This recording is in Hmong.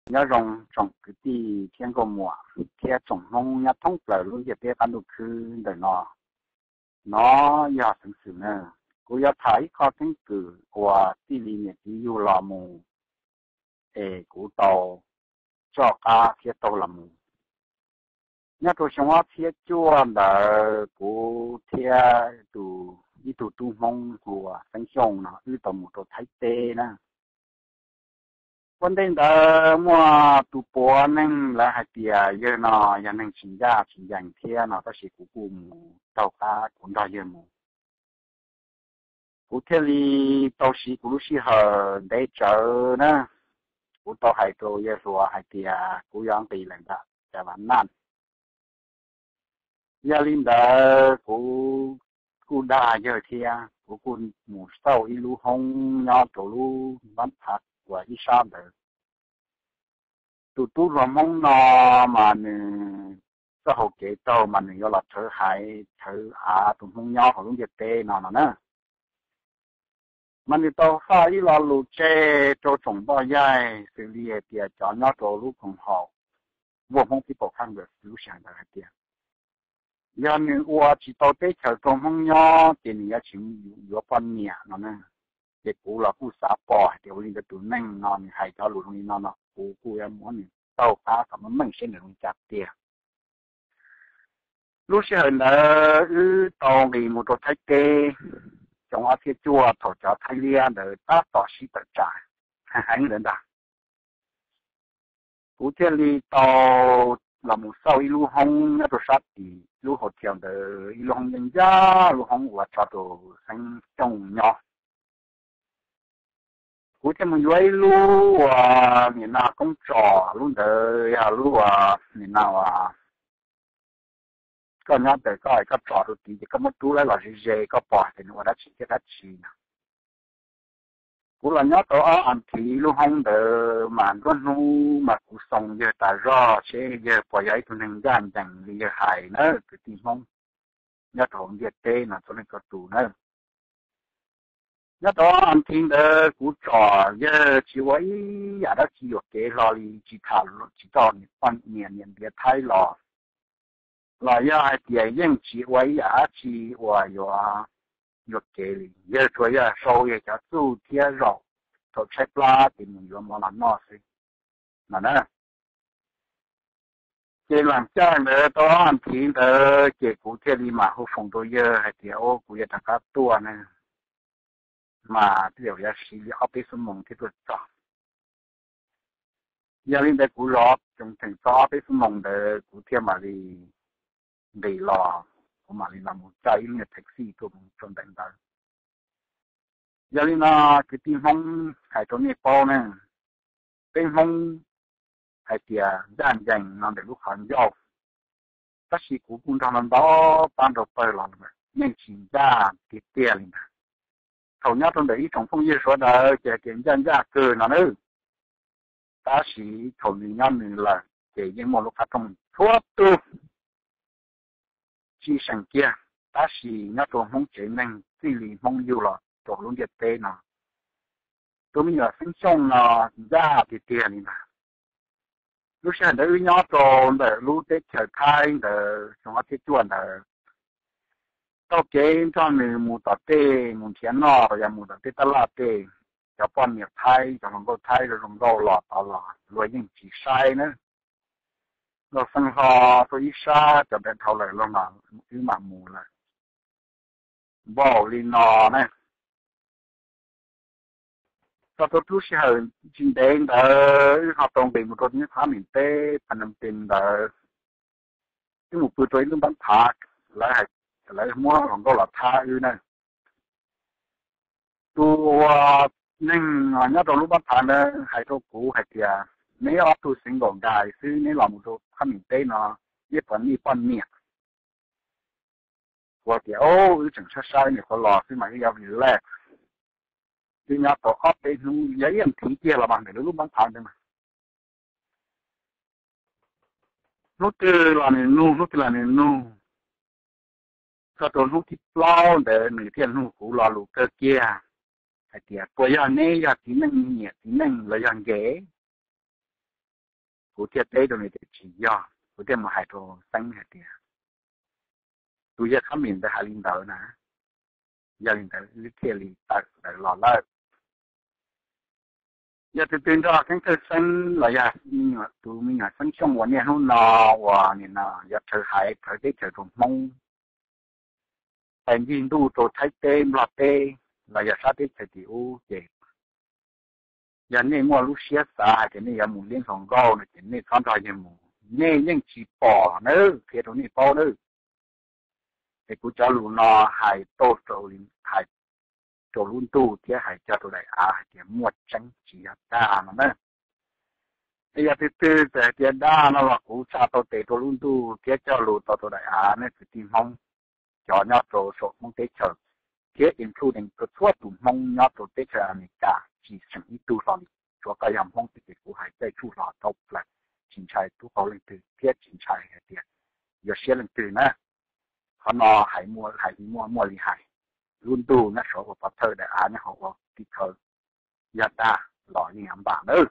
Nyob zoo tsoom kwv tij thiab nkauj muam thiab tsoom Hmoob nyob thoob plaws lub ntiaj teb qab ntuj khwb ntawm no. No yog Xeev Xwm na. Kuv yuav tham ib qho keeb kwm uas txij li niam txiv yug los mus es kuv tau txoj qab thiab taug los mus. Nyob rau xyoo ob txhiab cuaj ntawd kuv thiab ib tug tub Hmoob hu ua Xeeb Xyooj no wb tau mus rau Thaib teb na. Ua ntej ntawd muaj tus puav neeg lawv hais tias yawg no yog neeg tsis ncaj tsis ncees thiab no, tab sis kuv kuj mus taug qab kuv nrog yawg mus. Kuv thiaj li tau siv kuv lub sij hawm ntev tsawv na, kuv tau hais rau yawg hluas hais tias kuv yuav nqis lawm ntawm Cas Vas Naj. Yog li ntawd kuv kuj dag yawg thiab kuv kuj mus xauj ib lub hoob nyob rau lub npab phav uas ib sab ntawd. Tus tub hluas Hmoob no mas nws txoj hau kev taug mas nws yuav los rhawv haiv rhawv av tus Hmoob nyob hauv lub ntiaj teb no no na. Mas nws tau faj ib lo lus tseg rau tsoom npoj yaig xws li hais tias cov nyob rau lub koom haum Vaj Hmoob People Congress lub sij hawm ntawd hais tias yog nws ua tsis tau teb chaws rau Hmoob nyob ces nws yuav tsis yuav poj niam no na. Ces kuv los kuj xav pom hais tias ua li ntawd tus neeg no nws hais cov lus zoo li no no kuv kuj yuav muab nws taug qab kom meej meej seb nws zoo li cas tiag. Lub sij hawm ntawd wb tau nqis mus rau Thaib teb, xyoo ob txhiab cuaj thaum cov Thaib liab ntawd tab tom sib tawm tsam heev heev ntawd ntag. Kuv thiaj li tau los mus xauj ib lub hoob nyob rau sab tim lub hotel ntawd, ib lub hoob ncaj ncaj, lub hoob uas tso rau Xeeb Xyooj nyob. Kuv thiaj mus yuav ib lub uas nim no koob tsom, lub ntawd yog lub uas nim no uas koj nyob ntawm koj, koj tsom rau tid ces koj muab rub lawv los ze ze koj pom tias nws ua dab tsi thiab dab tsi no. Kuv los nyob tau ob as thiv lub hoob ntawd mas nruab hnub mas kuv xoo yawg tas zog seb yawg puas yog ib tug neeg ncaj ncees li yawg hais na kwv tij Hmoob nyob rau hauv ntiaj teb no txhua leej txhua tus na. Nyob rau ob as thiv ntawd kuv tsom yawg tsis ua ib yam dab tsi yuam kev hlo li, tsis tham tsis tau niam poj niam niam ntiav Thaib los, los yog hais tias yeej tsis ua ib yam dab tsi uas yuav yuam kev li. Yawg tsuas yog sau yawg cov txuj thiab zaum thaum tshaib plab ces mus yuav mov los noj xwb no na. Ces lam caj ntawd tau ob as thiv ntawd ces kuv thiaj li mam hu foom rau yawg hais tias, Ua, kuv yuav rov qab tuaj na, mas twb yuav siv li ob peb xuab moos thiab tuaj txog. Yog li ntawd kuv zov tsoov theem txog ob peb xuab moos ntawd kuv thiaj mam li nqis los, kuv mam li los mus coj ib lub nyuag taxi tuaj mus rau ntawm ntawd. Yog li no kwv tij Hmoob, hais rau nej paub ne, peb Hmoob hais tias ncaj ncees no ntawm lub qhov ncauj, tab sis kuv kuj nrog ntau pab nrau pawg los yeej tsis ncaj tiag tiag li ntag. Thaum nyob rau ntawm ib tsoom phooj ywg sawv daws ces hais tias ncaj ncaj kawg no nawb, tab sis thaum nws nyob nws lawm ces yeej muaj lub qab rooj txhua tus tsis seem kiag. Tab sis nyob rau Hmoob tsev neeg txij li Hmoob yug los rau lub ntiaj teb no, tus me nyuam Xeeb Xyooj no ncaj tiag tiag li ntag. Lub sij hawm ntawd wb nyob rau ntawm lub teb chaws Thaib ntawd xyoo ob txhiab cuaj ntawd, taug kev nrog nws mus tom tej mus nrhiav noj los yog mus tom tej tab laj tej, cov poj niam Thaib cov hluas nkauj Thaib zoo nkauj los tod los luag yeej tsis saib na. Luag xeev hlo rau ib sab cov daim dhau lawm los wb mam mus lawm. Npaum li no na. Txog rau lub sij hawm tsis ntev ntawd wb ho tau nqis mus rau nyob Phab Mem teb Phnom Penh ntawd, wb mus pw rau ib lub npab phav, lawv muab hluas nkauj los thab wb na. Tus uas neeg nyob rau lub npab phav ntawd hais rau kuv hais tias, Neb ob tug single guy xwb, neb los mus rau Phab Mem teb no, neb puas nij poj niam? Kuv tias, Wb tseem saib saib niam qhuav los xwb mas wb yuav relax. Wb nyob tau ob peb hnub, yog ib as thiv kiag los mas ntawm lub lub npab phav ntawd mas hnub twg los nws nug, hnub twg los nws nug. Txog rau hnub thib plaub ntawd nws thiaj nug kuv lo lus kawg kiag hais tias, Puas yog neb yog txiv neej, niam txiv neej los yog nkev? Kuv thiaj teb rau nws tias tsis yog, kuv thiaj mus hais rau Xeeb hais tias tus yawg Khab Mis ntawd hais li ntawd na, yog li ntawd thiaj li tawm ntawd los lawm. Yog tus twg nrog Keeb Thawj Xeeb los yog tus me nyuam Xeeb Xyooj uas niaj hnub no uas nim no yog rhawv haiv rhawv teb chaws rau Hmoob, pais ncig ntuj rau Thaib teb Nplog teb los yog sab teb chaws tim ub ces yog nej muaj lub siab xav hais tias nej yuav mus liab hluas nkauj no ces nej txhob nrog yawg mus, nej yeej tsis pom nawb, qhia rau nej paub nawb. Es kuv cov lus no hais tau, hais rau lub ntuj thiab hais coj rau daim av hais tias muaj tseeb tsis yog dag no na. Es yog twg twg txawm hais tias dag no los kuv tsa tau tes rau lub ntuj thiab coj lus tau rau daim av nej kwv tij Hmoob cov nyob rau saum Hmoob teb chaws, thiab including rau txhua tus Hmoob nyob rau teb chaws Amelikas tsis seem ib tug hlo li. Tsuav koj yog Hmoob xwb ces kuv hais caij tsuj hlo tau plaws, tsis ntshai tub qau leej twg thiab tsis ntshai hais tias yuav siab leej twg na. Qhov no hais muaj hais li muaj, muaj li hais. Lub ntuj nyob saum ua pov thawj, daim av nyob hauv ua tim khawv, yog dag los yeej yuav npam nawb.